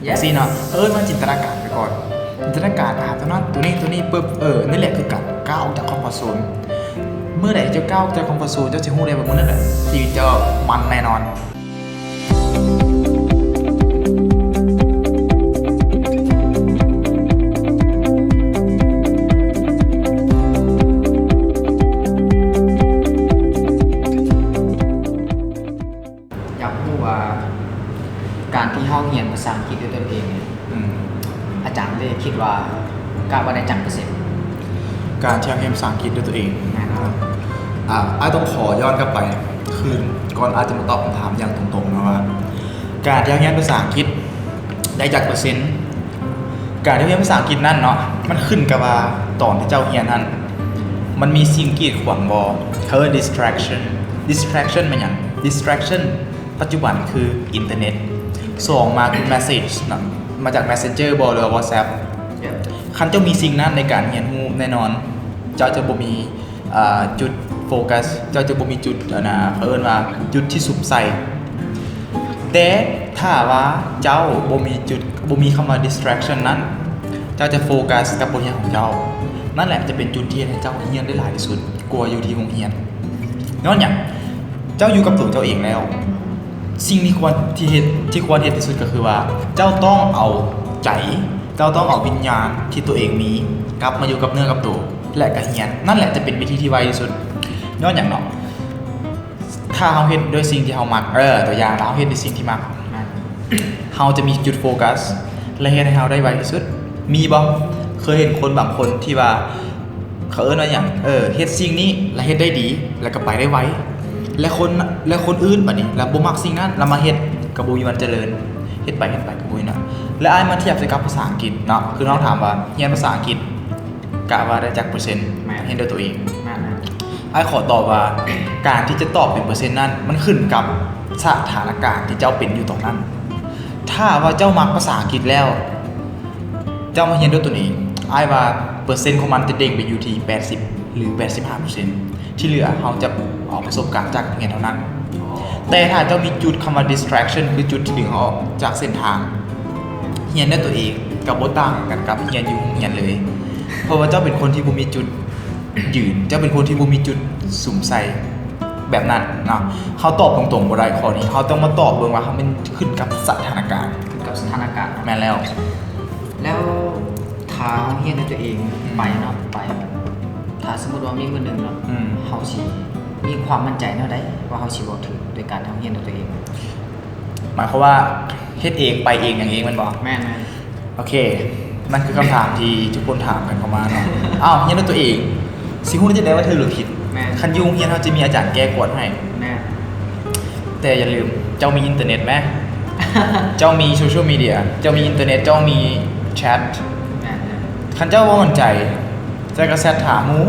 ຈັ່ງຊີ້ເນາະ ເອີ້ນວ່າຈິນຕະນາການໄປກ່ອນ. ຈິນຕະນາການ ອາ ຕົວນັ້ນ ຕົວນີ້ ຕົວນີ້ປຶບ ເອີ ນັ້ນແຫຼະຄືການກ້າວອອກຈາກຄອມຟອດໂຊນ. ເມື່ອໃດເຈົ້າກ້າວອອກຈາກຄອມຟອດໂຊນ ເຈົ້າຊິຮູ້ໄດ້ວ່າມື້ນັ້ນແຫຼະ ຊີວິດເຈົ້າມັນແນ່ນອນ. ຢາກຮູ້ວ່າການທີ່ເຮົາຮຽນພາສາອັງກິດດ້ວຍຕົນເອງນີ້ ອືມ ອາຈານເລຄິດວ່າ ກະວ່າໄດ້ຈັກເປີເຊັນ? ການທີ່ເຮົາຮຽນພາສາອັງກິດດ້ວຍຕົວເອງ ແມ່ນ ອາ ອ້າຍຕ້ອງຂໍຍ້ອນກັບໄປຄືນ ກ່ອນອ້າຍຈະມາຕອບຄຳຖາມຢ່າງຕົງໆເນາະວ່າ ການທີ່ເຮົາຮຽນພາສາອັງກິດໄດ້ຈັກເປີເຊັນ? ການທີ່ເຮົາຮຽນພາສາອັງກິດນັ້ນເນາະ ມັນຂຶ້ນກັບວ່າຕອນທີ່ເຈົ້າຮຽນຫັ້ນ ມັນມີສິ່ງກີດຂວາງບໍ່? ເອີ້ນ distraction. Distraction ແມ່ນຫຍັງ? Distraction ປັດຈຸບັນຄືອິນເຕີເນັດ, ສອງມາຄື message ເນາະ ມາຈາກ Messenger ບໍ່ ຫຼືວ່າ WhatsApp. ຄັນເຈົ້າມີສິ່ງນັ້ນໃນການຮຽນຮູ້ ແນ່ນອນເຈົ້າຈະບໍ່ມີ ເອີ ຈຸດໂຟກັສ, ເຈົ້າຈະບໍ່ມີຈຸດ ອັນນ່າ ເຂົາເອີ້ນວ່າຈຸດທີ່ສຸມໃສ່. ແຕ່ຖ້າວ່າເຈົ້າບໍ່ມີຈຸດ ບໍ່ມີຄຳວ່າ distraction ນັ້ນ ເຈົ້າຈະໂຟກັສກັບບົດຮຽນຂອງເຈົ້າ. ນັ້ນແຫຼະຈະເປັນຈຸດທີ່ເຮັດໃຫ້ເຈົ້າຮຽນໄດ້ຫຼາຍທີ່ສຸດກວ່າຢູ່ທີ່ໂຮງຮຽນ. ຍ້ອນຫຍັງ? ເຈົ້າຢູ່ກັບຕົວເຈົ້າເອງແລ້ວ. ສິ່ງທີ່ຄວນ ທີ່ເຮັດ ທີ່ຄວນເຮັດທີ່ສຸດກໍຄືວ່າ ເຈົ້າຕ້ອງເອົາໃຈ, ເຈົ້າຕ້ອງເອົາວິນຍານທີ່ຕົວເອງມີກັບມາຢູ່ກັບເນື້ອກັບໂຕ ແລະ ກະຮຽນ. ນັ້ນແຫຼະຈະເປັນວິທີທີ່ໄວທີ່ສຸດ. ຍ້ອນຫຍັງເນາະ? ຖ້າເຮົາເຮັດດ້ວຍສິ່ງທີ່ເຮົາມັກ, ເອີ ຕົວຢ່າງ ຖ້າເຮົາເຮັດດ້ວຍສິ່ງທີ່ມັກ, ເຮົາຈະມີຈຸດໂຟກັສ ແລະ ເຮັດໃຫ້ເຮົາໄດ້ໄວທີ່ສຸດ. ມີບໍ່? ເຄີຍເຫັນຄົນບາງຄົນທີ່ວ່າ ເຂົາເອີ້ນວ່າຫຍັງ? ເອີ ເຮັດສິ່ງນີ້ ແລ້ວເຮັດໄດ້ດີ ແລ້ວກໍໄປໄດ້ໄວ ແລະ ຄົນ ແລະ ຄົນອື່ນບາດນີ້ ລະບໍ່ມັກສິ່ງນັ້ນ ລະມາເຮັດ ກໍບໍ່ມີວັນຈະເລີນ. ເຮັດໄປ ເຮັດໄປ ກໍບໍ່ມີນະ. ແລະ ອ້າຍມາທຽບໃສ່ກັບພາສາອັງກິດເນາະ, ຄືນ້ອງຖາມວ່າຮຽນພາສາອັງກິດ ກະວ່າໄດ້ຈັກເປີເຊັນ? ແມ່ນ. ເຮັດດ້ວຍຕົວເອງ. ແມ່ນໆ. ອ້າຍຂໍຕອບວ່າ ການທີ່ຈະຕອບເປັນເປີເຊັນນັ້ນ ມັນຂຶ້ນກັບສະຖານະການທີ່ເຈົ້າເປັນຢູ່ຕອນນັ້ນ. ຖ້າວ່າເຈົ້າມັກພາສາອັງກິດແລ້ວ ເຈົ້າມາຮຽນດ້ວຍຕົນເອງ, ອ້າຍວ່າເປີເຊັນຂອງມັນຈະເດັ່ງໄປຢູ່ທີ່ແປດສິບ ຫຼື ແປດສິບຫ້າເປີເຊັນ. ທີ່ເຫຼືອເຮົາຈະເອົາປະສົບການຈາກໂຮງຮຽນເທົ່ານັ້ນ. ແຕ່ຖ້າເຈົ້າມີຈຸດຄຳວ່າ distraction ຄືຈຸດທີ່ດຶງເຮົາອອກຈາກເສັ້ນທາງ, ຮຽນດ້ວຍຕົວເອງກໍບໍ່ຕ່າງກັນກັບຮຽນຢູ່ໂຮງຮຽນເລີຍ. ເພາະວ່າເຈົ້າເປັນຄົນທີ່ບໍ່ມີຈຸດຢືນ, ເຈົ້າເປັນຄົນທີ່ບໍ່ມີຈຸດສຸມໃສ່ແບບນັ້ນເນາະ. ເຮົາຕອບຕົງໆບໍ່ໄດ້ຂໍ້ນີ້, ເຮົາຕ້ອງມາຕອບເບິ່ງວ່າມັນຂຶ້ນກັບສະຖານະການ. ຂຶ້ນກັບສະຖານະການ. ແມ່ນແລ້ວ. ແລ້ວຖ້າເຮົາຮຽນດ້ວຍຕົວເອງ ອືມ ໄປເນາະ ໄປ, ຖ້າສົມມຸດວ່າມີມື້ໜຶ່ງເນາະ ອືມ ເຮົາຊິມີຄວາມໝັ້ນໃຈແນວໃດວ່າເຮົາຊິເວົ້າຖືກໂດຍການທີ່ເຮົາຮຽນດ້ວຍຕົວເອງ? ໝາຍຄວາມວ່າເຮັດເອງ ໄປເອງ ຫຍັງເອງ ແມ່ນບໍ່? ແມ່ນໆ. ໂອເຄ ນັ້ນຄືຄຳຖາມທີ່ທຸກຄົນຖາມກັນເຂົ້າມາເນາະ. ອ້າວ ຮຽນດ້ວຍຕົວເອງ ຊິຮູ້ໄດ້ຈັ່ງໃດວ່າຖືກຫຼືຜິດ? ແມ່ນ. ຄັນຢູ່ໂຮງຮຽນເຮົາຈະມີອາຈານແກ້ກວດໃຫ້. ແມ່ນ. ແຕ່ຢ່າລືມ ເຈົ້າມີອິນເຕີເນັດແມ? ເຈົ້າມີໂຊຊຽວມີເດຍ, ເຈົ້າມີອິນເຕີເນັດ, ເຈົ້າມີແຊັດ. ແມ່ນ. ຄັນເຈົ້າບໍ່ໝັ້ນໃຈ ເຈົ້າກໍແຊັດຫາໝູ່.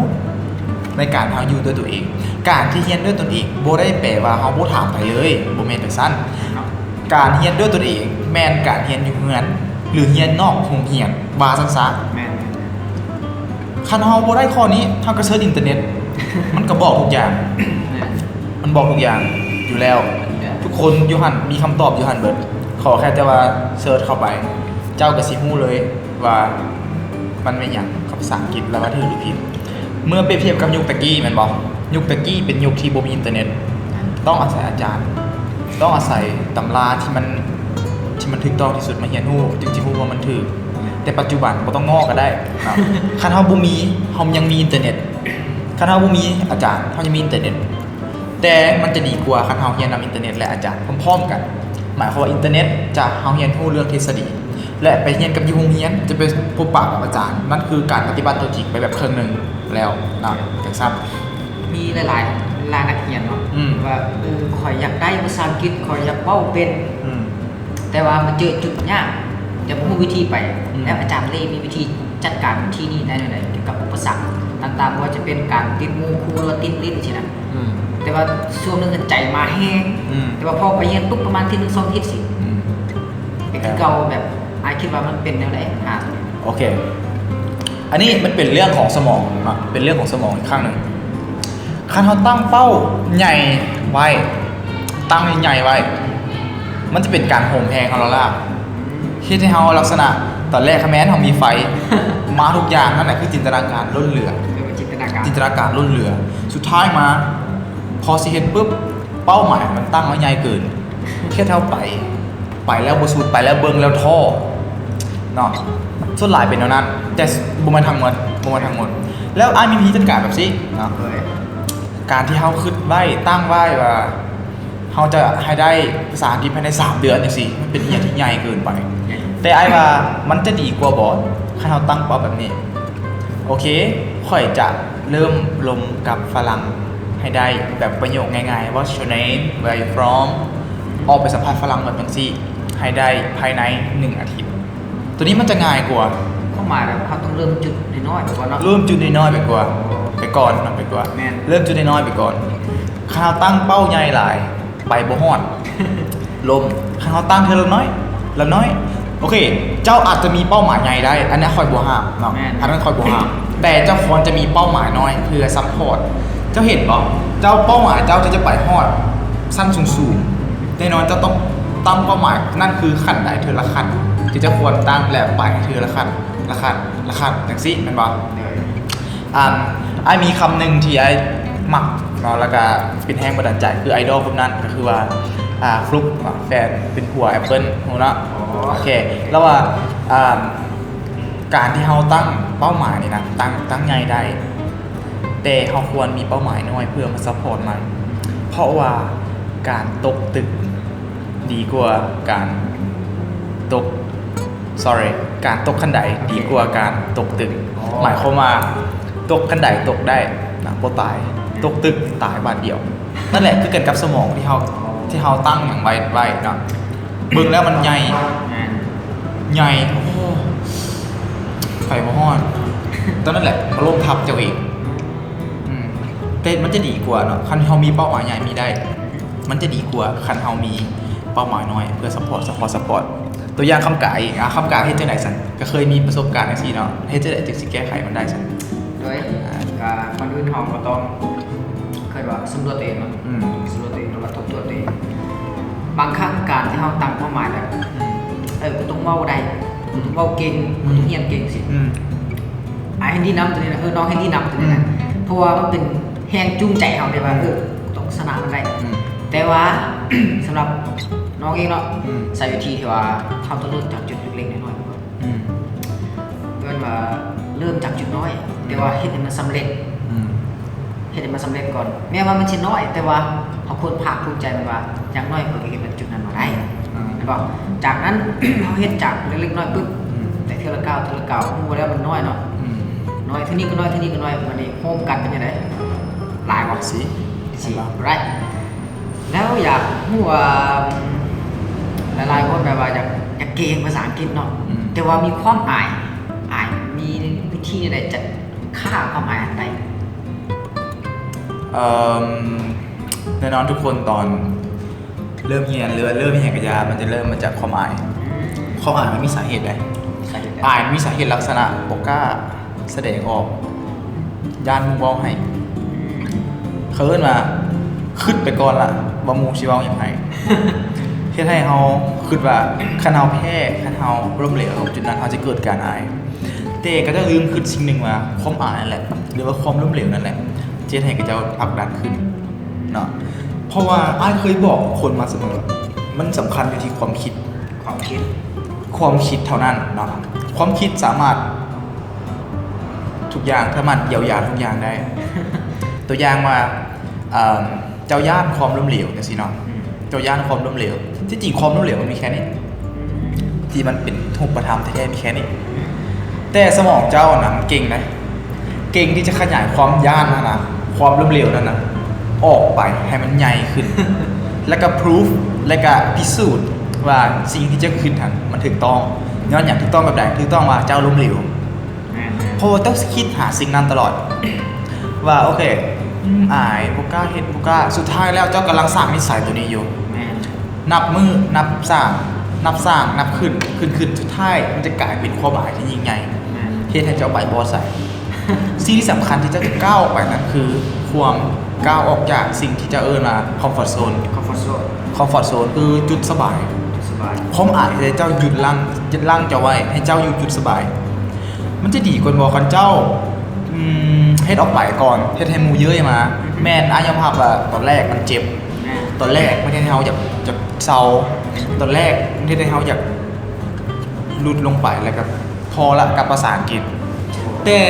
ໃນການເຮົາຢູ່ດ້ວຍຕົນເອງ, ການທີ່ຮຽນດ້ວຍຕົນເອງບໍ່ໄດ້ແປວ່າເຮົາບໍ່ຖາມໃຜເລີຍ, ບໍ່ແມ່ນຈັ່ງຊັ້ນ. ການຮຽນດ້ວຍຕົນເອງແມ່ນການຮຽນຢູ່ເຮືອນ ຫຼື ຮຽນນອກໂຮງຮຽນ ວ່າຊັ້ນຊະ. ແມ່ນ. ຄັນເຮົາບໍ່ໄດ້ຂໍ້ນີ້ ເຮົາກໍເສີດອິນເຕີເນັດ ມັນກໍບອກທຸກຢ່າງ. ແມ່ນ. ມັນບອກທຸກຢ່າງຢູ່ແລ້ວ. ແມ່ນ. ທຸກຄົນຢູ່ຫັ້ນ ມີຄຳຕອບຢູ່ຫັ້ນເບິດ. ຂໍແຄ່ແຕ່ວ່າເສີດເຂົ້າໄປ ເຈົ້າກໍຊິຮູ້ເລີຍວ່າມັນແມ່ນຫຍັງ ຄຳພາສາອັງກິດ ແລ້ວວ່າຖືກຫຼືຜິດ. ເມື່ອປຽບທຽບກັບຍຸກແຕ່ກີ້ແມ່ນບໍ່? ຍຸກແຕ່ກີ້ເປັນຍຸກທີ່ບໍ່ມີອິນເຕີເນັດ, ຕ້ອງອາໄສອາຈານ, ຕ້ອງອາໄສຕຳລາທີ່ມັນ ທີ່ມັນຖືກຕ້ອງທີ່ສຸດມາຮຽນຮູ້ ຈຶ່ງຊິຮູ້ວ່າມັນຖືກ. ແຕ່ປັດຈຸບັນບໍ່ຕ້ອງງໍ້ກໍໄດ້ເນາະ. ຄັນເຮົາບໍ່ມີ, ເຮົາຍັງມີອິນເຕີເນັດ. ຄັນເຮົາບໍ່ມີອາຈານ, ເຮົາຍັງມີອິນເຕີເນັດ. ແຕ່ມັນຈະດີກວ່າຄັນເຮົາຮຽນນຳອິນເຕີເນັດ ແລະ ອາຈານພ້ອມໆກັນ. ໝາຍຄວາມວ່າອິນເຕີເນັດຈະ ເຮົາຮຽນຮູ້ເລື່ອງທິດສະດີ ແລະ ໄປຮຽນກັບຢູ່ໂຮງຮຽນ ຈະໄປພົບປະກັບອາຈານ, ນັ້ນຄືການປະຕິບັດຕົວຈິງໄປແບບເຄິ່ງໜຶ່ງແລ້ວເນາະ ຈັ່ງຊັ້ນ. ມີຫຼາຍໆ ຫຼາຍນັກຮຽນເນາະ ອືມ ວ່າ ເອີ ຂ້ອຍຢາກໄດ້ພາສາອັງກິດ, ຂ້ອຍຢາກເວົ້າເປັນ ອືມ ແຕ່ວ່າມາເຈີຈຸດຍາກ ແຕ່ບໍ່ຮູ້ວິທີໄປ ອືມ ແລ້ວອາຈານເລມີວິທີຈັດການທີ່ນີ້ໄດ້ແນວໃດ ກ່ຽວກັບອຸປະສັກຕ່າງໆ ບໍ່ວ່າຈະເປັນການຕິດໝູ່ຄູ່ ຫຼືວ່າຕິດລິດຊີ້ນະ. ອືມ ແຕ່ວ່າຊ່ວງໜຶ່ງຫັ້ນໃຈມາແຮງ ອືມ ແຕ່ວ່າພໍໄປຮຽນປຸບປະມານທິດໜຶ່ງສອງທິດຊີ້ ອືມ ກໍຄືເກົ່າ. ແບບ ອ້າຍຄິດວ່າມັນເປັນແນວໃດ ບັນຫາໂຕນີ້? ໂອເຄ ອັນນີ້ມັນເປັນເລື່ອງຂອງສະໝອງເນາະ ເປັນເລື່ອງຂອງສະໝອງອີກຄັ້ງໜຶ່ງ. ຄັນເຮົາຕັ້ງເປົ້າໃຫຍ່ໄວ້ ຕັ້ງໃຫຍ່ໄວ້ ມັນຈະເປັນການໂຫມແຮງເຮົາແລ້ວລະ. ເຮັດໃຫ້ເຮົາລັກສະນະ ຕອນແລກຄະແມ່ນເຮົາມີໄຟ ມາທຸກຢ່າງ ນັ້ນແຫຼະຄືຈິນຕະນາການລົ້ນເຫຼືອ ເອີ້ນວ່າຈິນຕະນາການ ຈິນຕະນາການລົ້ນເຫຼືອ. ສຸດທ້າຍມາ ພໍຊິເຮັດປຶບ ເປົ້າໝາຍມັນຕັ້ງໄວ້ໃຫຍ່ເກີນ ເຮັດໃຫ້ເຮົາໄປ ໄປແລ້ວບໍ່ສຸດ ໄປແລ້ວເບິ່ງແລ້ວທໍ້ເນາະ. ສ່ວນຫຼາຍເປັນແນວນັ້ນ ແຕ່ບໍ່ແມ່ນທັງໝົດ ບໍ່ແມ່ນທັງໝົດ. ແລ້ວອ້າຍມີວິທີຈັດການແບບຊີ້ເນາະ ໂດຍ ການທີ່ເຮົາຄິດໄວ້ ຕັ້ງໄວ້ວ່າ ເຮົາຈະໃຫ້ໄດ້ພາສາອັງກິດພາຍໃນສາມເດືອນຈັ່ງຊີ້ ມັນເປັນອີ່ຫຍັງທີ່ໃຫຍ່ເກີນໄປ. ແຕ່ອ້າຍວ່າມັນຈະດີກວ່າບໍ່ ຄັນເຮົາຕັ້ງເປົ້າແບບນີ້? ໂອເຄ ຂ້ອຍຈະເລີ່ມລົມກັບຝຣັ່ງໃຫ້ໄດ້ ແບບປະໂຫຍກງ່າຍໆ What's your name? Where you from? ອອກໄປສຳພາດຝຣັ່ງແບບຈັ່ງຊີ້ ໃຫ້ໄດ້ພາຍໃນໜຶ່ງອາທິດ. ໂຕນີ້ມັນຈະງ່າຍກວ່າ. ຄວາມໝາຍແບບເຮົາຕ້ອງເລີ່ມຈຸດນ້ອຍໆ ໄປກ່ອນເນາະ. ເລີ່ມຈຸດນ້ອຍໆ ໄປກ່ອນ ໄປກ່ອນເນາະ ໄປກ່ອນ. ແມ່ນ. ເລີ່ມຈຸດນ້ອຍໆ ໄປກ່ອນ. ຄັນເຮົາຕັ້ງເປົ້າໃຫຍ່ຫຼາຍ ໄປບໍ່ຮອດ ລົ້ມ. ຄັນເຮົາຕັ້ງເທື່ອລະໜ້ອຍ ລະໜ້ອຍ ໂອເຄ ເຈົ້າອາດຈະມີເປົ້າໝາຍໃຫຍ່ໄດ້ ອັນນັ້ນຂ້ອຍບໍ່ຫ້າມເນາະ. ແມ່ນ. ອັນນັ້ນຂ້ອຍບໍ່ຫ້າມ ແຕ່ເຈົ້າຄວນຈະມີເປົ້າໝາຍນ້ອຍເພື່ອຊັບພອດ. ເຈົ້າເຫັນບໍ່? ເຈົ້າ ເປົ້າໝາຍເຈົ້າທີ່ຈະໄປຮອດຊັ້ນສູງໆ ແນ່ນອນເຈົ້າຕ້ອງຕັ້ງເປົ້າໝາຍ ນັ້ນຄືຂັ້ນໄດເທື່ອລະຂັ້ນ ທີ່ເຈົ້າຄວນຕັ້ງ ແລະ ໄປເທື່ອລະຂັ້ນ ລະຂັ້ນ ລະຂັ້ນ ຈັ່ງຊີ້ແມ່ນບໍ່? ອ່າ ອ້າຍມີຄຳໜຶ່ງທີ່ອ້າຍມັກເນາະ ແລ້ວກະເປັນແຮງບັນດານໃຈ ຄືໄອດອລຄົນນັ້ນ ກໍຄືວ່າ ອ່າ ຟລຸກເນາະ ແຟນເປັນຜົວແອັບເປິ້ນ ຮູ້ເນາະ? ອໍ ໂອເຄ ແລ້ວວ່າ ອ່າ ການທີ່ເຮົາຕັ້ງເປົ້າໝາຍນີ້ນະ ຕັ້ງ ຕັ້ງໃຫຍ່ໄດ້ ແຕ່ເຮົາຄວນມີເປົ້າໝາຍນ້ອຍເພື່ອມາຊັບພອດມັນ ເພາະວ່າການຕົກຕຶກດີກວ່າການຕົກ sorry ການຕົກຂັ້ນໄດດີກວ່າການຕົກຕຶກ. ອໍ ໝາຍຄວາມວ່າຕົກຂັ້ນໄດຕົກໄດ້ນະ ບໍ່ຕາຍ ຕົກຕຶກຕາຍບາດດຽວ. ນັ້ນແຫຼະ ຄືກັນກັບສະໝອງທີ່ເຮົາ ທີ່ເຮົາຕັ້ງຫຍັງໄວ້ ໄວ້ເນາະ ເບິ່ງແລ້ວມັນໃຫຍ່ ແມ່ນ ໃຫຍ່ ໂອ້ ໄປບໍ່ຮອດ ຕອນນັ້ນແຫຼະມາລົ້ມທັບເຈົ້າເອງ. ອືມ ແຕ່ມັນຈະດີກວ່າເນາະ ຄັນເຮົາມີເປົ້າໝາຍໃຫຍ່ມີໄດ້ ມັນຈະດີກວ່າຄັນເຮົາມີເປົ້າໝາຍນ້ອຍເພື່ອຊັບພອດ ຊັບພອດ ຊັບພອດ. ຕົວຢ່າງຄຳກາອີກ ອາ ຄຳກາເຮັດຈັ່ງໃດຊັ້ນ? ກໍເຄີຍມີປະສົບການຈັ່ງຊີ້ເນາະ ເຮັດຈັ່ງໃດຈຶ່ງຊິແກ້ໄຂມັນໄດ້ຊັ້ນ? ໂດຍ ອ່າ ກໍກ່ອນອື່ນເຮົາກໍຕ້ອງ ເອີ້ນວ່າສຳຫຼວດຕົວເອງເນາະ. ອືມ ສຳຫຼວດຕົວເອງ ຫຼືວ່າທົບທວນຕົວເອງ. ບາງຄັ້ງການທີ່ເຮົາຕັ້ງເປົ້າໝາຍແບບ ອືມ ເອີ ກູຕ້ອງເວົ້າໄດ້ ອືມ ກູຕ້ອງເວົ້າເກັ່ງ ອືມ ກູຕ້ອງຮຽນເກັ່ງຊີ້ ອືມ ອ້າຍເຫັນດີນຳຕົວນີ້ນະ ເອີ ນ້ອງເຫັນດີນຳຕົວນີ້ນະ ອືມ ເພາະວ່າມັນເປັນແຮງຈູງໃຈເຮົາເດ້ວ່າ ອືມ ເອີ ກູຕ້ອງຊະນະມັນໄດ້ ອືມ ແຕ່ວ່າ ສຳລັບນ້ອງເອງເນາະ ອືມ ໃຊ້ວິທີທີ່ວ່າເຮົາຕ້ອງເລີ່ມຈາກຈຸດເລັກໆ ນ້ອຍໆ ກ່ອນ ອືມ ເອີ້ນວ່າເລີ່ມຈາກຈຸດນ້ອຍ ອືມ ແຕ່ວ່າເຮັດໃຫ້ມັນສຳເລັດ ອືມ ເຮັດໃຫ້ມັນສຳເລັດກ່ອນ ແມ້ວ່າມັນຊິນ້ອຍ ແຕ່ວ່າເຮົາຄວນພາກພູມໃຈມັນວ່າ ຢ່າງໜ້ອຍຂ້ອຍກໍເຮັດມາຈຸດນັ້ນມາໄດ້ ອືມ ແມ່ນບໍ່? ຈາກນັ້ນ ເຮົາເຮັດຈາກເລັກໆນ້ອຍໆປຶບ ອືມ ແຕ່ເທື່ອລະກ້າວ ເທື່ອລະກ້າວ ຮູ້ແລ້ວມັນນ້ອຍເນາະ ອືມ ນ້ອຍເທື່ອນີ້ກໍນ້ອຍ ເທື່ອນີ້ກໍນ້ອຍ ບາດນີ້ໂຮມກັນເປັນຈັ່ງໃດ? ຫຼາຍບໍ່? ສີ່ ສີ່ ເຫັນບໍ່? ໄດ້ ແລ້ວຢາກຮູ້ວ່າ ຫຼາຍໆຄົນແບບວ່າຢາກ ຢາກເກັ່ງພາສາອັງກິດເນາະ ອືມ ແຕ່ວ່າມີຄວາມອາຍ ອາຍ ມີວິທີໃດຈັດຂ້າຄວາມອາຍອັນໃດ? ເອີ່ມ ແນ່ນອນທຸກຄົນຕອນເລີ່ມຮຽນ ຫຼືວ່າເລີ່ມອີ່ຫຍັງກໍຢ່າ ມັນຈະເລີ່ມມາຈາກຄວາມອາຍ ອືມ ຄວາມອາຍມັນມີສາເຫດໃດ? ສາເຫດໃດ? ອາຍມັນມີສາເຫດລັກສະນະບໍ່ກ້າ ສະແດງອອກ ຢ້ານໝູ່ເວົ້າໃຫ້ ເຂົາເອີ້ນວ່າຄິດໄປກ່ອນລະວ່າໝູ່ຊິເວົ້າຫຍັງໃຫ້ ເຮັດໃຫ້ເຮົາຄິດວ່າຄັນເຮົາແພ້ ຄັນເຮົາລົ້ມເຫຼວລົງຈຸດນັ້ນ ເຮົາຈະເກີດການອາຍ. ແຕ່ກໍຈະລືມຄິດສິ່ງໜຶ່ງວ່າຄວາມອາຍນັ້ນແຫຼະ ຫຼືວ່າຄວາມລົ້ມເຫຼວນັ້ນແຫຼະ ຈະເຮັດໃຫ້ເຂົາເຈົ້າຜັກດັນຂຶ້ນເນາະ. ເພາະວ່າອ້າຍເຄີຍບອກຄົນມາສະເໝີ ມັນສຳຄັນຢູ່ທີ່ຄວາມຄິດ ຄວາມຄິດ ຄວາມຄິດເທົ່ານັ້ນເນາະ ຄວາມຄິດສາມາດ ທຸກຢ່າງ ສາມາດຢຽວຢາທຸກຢ່າງໄດ້ ຕົວຢ່າງວ່າ ເອີ່ມ ເຈົ້າຢ້ານຄວາມລົ້ມເຫຼວຈັ່ງຊີ້ເນາະ ອືມ ເຈົ້າຢ້ານຄວາມລົ້ມເຫຼວ ທີ່ຈິງຄວາມລົ້ມເຫຼວມັນມີແຄ່ນີ້ ອືມ ທີ່ມັນເປັນຮູບປະທຳແທ້ໆ ມີແຄ່ນີ້ ອືມ ແຕ່ສະໝອງເຈົ້ານະ ມັນເກັ່ງໃດ ເກັ່ງທີ່ຈະຂະຫຍາຍຄວາມຢ້ານຫັ້ນນະ ຄວາມລົ້ມເຫຼວນັ້ນນະ ອອກໄປໃຫ້ມັນໃຫຍ່ຂຶ້ນ ແລ້ວກໍ proof ແລ້ວກໍພິສູດວ່າສິ່ງທີ່ເຈົ້າຄິດຫັ້ນມັນຖືກຕ້ອງ. ຍ້ອນຫຍັງຖືກຕ້ອງແບບໃດ? ຖືກຕ້ອງວ່າເຈົ້າລົ້ມເຫຼວ. ແມ່ນໆ ເພາະວ່າເຈົ້າຄິດຫາສິ່ງນັ້ນຕະຫຼອດ ວ່າ ໂອເຄ ອາຍ ບໍ່ກ້າເຮັດ ບໍ່ກ້າ ສຸດທ້າຍແລ້ວເຈົ້າກຳລັງສ້າງນິໄສໂຕນີ້ຢູ່ ແມ່ນ ນັບມື້ ນັບສ້າງ ນັບສ້າງ ນັບຂຶ້ນ ຂຶ້ນ ຂຶ້ນ ສຸດທ້າຍມັນຈະກາຍເປັນຄວາມອາຍທີ່ຍິ່ງໃຫຍ່ ແມ່ນ ເຮັດໃຫ້ເຈົ້າໄປບໍ່ໃສ. ສິ່ງທີ່ສຳຄັນທີ່ເຈົ້າຈະກ້າວອອກໄປນັ້ນຄືຄວາມ ກ້າວອອກຈາກສິ່ງທີ່ເຈົ້າເອີ້ນວ່າ comfort zone comfort zone comfort zone ຄືຈຸດສະບາຍ ຈຸດສະບ ຄວາມອາຍເຮັດໃຫ້ເຈົ້າຢຸດຢັ້ງ ຢັ້ງເຈົ້າໄວ້ ໃຫ້ເຈົ້າຢູ່ຈຸດສະບາຍ. ມັນຈະດີກວ່າບໍ່ ຄັນເຈົ້າ ອືມ ເຮັດອອກໄປກ່ອນ ເຮັດໃຫ້ໝູ່ເຍີ້ຍມາ. ແມ່ນ ອ້າຍຍອມຮັບວ່າຕອນແລກມັນເຈັບ, ຕອນແລກມັນເຮັດໃຫ້ເຮົາຢາກ ຢາກເຊົາ, ຕອນແລກມັນເຮັດໃຫ້ເຮົາຢາກຫຼຸດລົງໄປ ແລ້ວກໍພໍລະກັບພາສາອັງກິດ. ແຕ່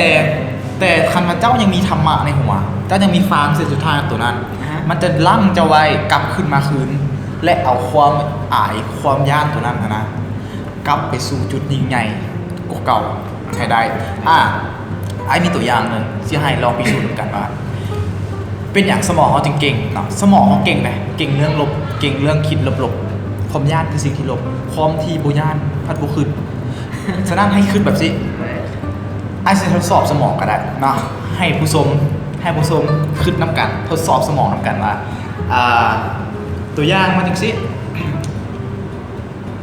ແຕ່ຄັນວ່າເຈົ້າຍັງມີທຳມະໃນຫົວ, ເຈົ້າຍັງມີຟາງເສັ້ນສຸດທ້າຍຕົວນັ້ນ, ອາຮະ ມັນຈະຢັ້ງເຈົ້າໄວ້ກັບຂຶ້ນມາຄືນ ແລະ ເອົາຄວາມອາຍ ຄວາມຢ້ານຕົວນັ້ນຫັ້ນນະ ກັບໄປສູ່ຈຸດຍິ່ງໃຫຍ່ກວ່າເກົ່າໃຫ້ໄດ້. ອາ ອ້າຍມີຕົວຢ່າງໜຶ່ງ ຊິໃຫ້ລອງພິສູດນຳກັນວ່າ ເປັນຫຍັງສະໝອງເຮົາຈຶ່ງເກັ່ງເນາະ. ສະໝອງເຮົາເກັ່ງແຫຼະ ເກັ່ງເລື່ອງລົບ, ເກັ່ງເລື່ອງຄິດລົບໆ. ຄວາມຢ້ານຄືສິ່ງທີ່ລົບ, ຄວາມທີ່ບໍ່ຢ້ານພັດບໍ່ຄຶດ. ສະນັ້ນໃຫ້ຄຶດແບບຊີ້, ອ້າຍຊິທົດສອບສະໝອງກໍໄດ້ເນາະ ໃຫ້ຜູ້ຊົມ ໃຫ້ຜູ້ຊົມຄຶດນຳກັນ ທົດສອບສະໝອງນຳກັນວ່າ ອ່າ ຕົວຢ່າງມາຈັ່ງຊີ້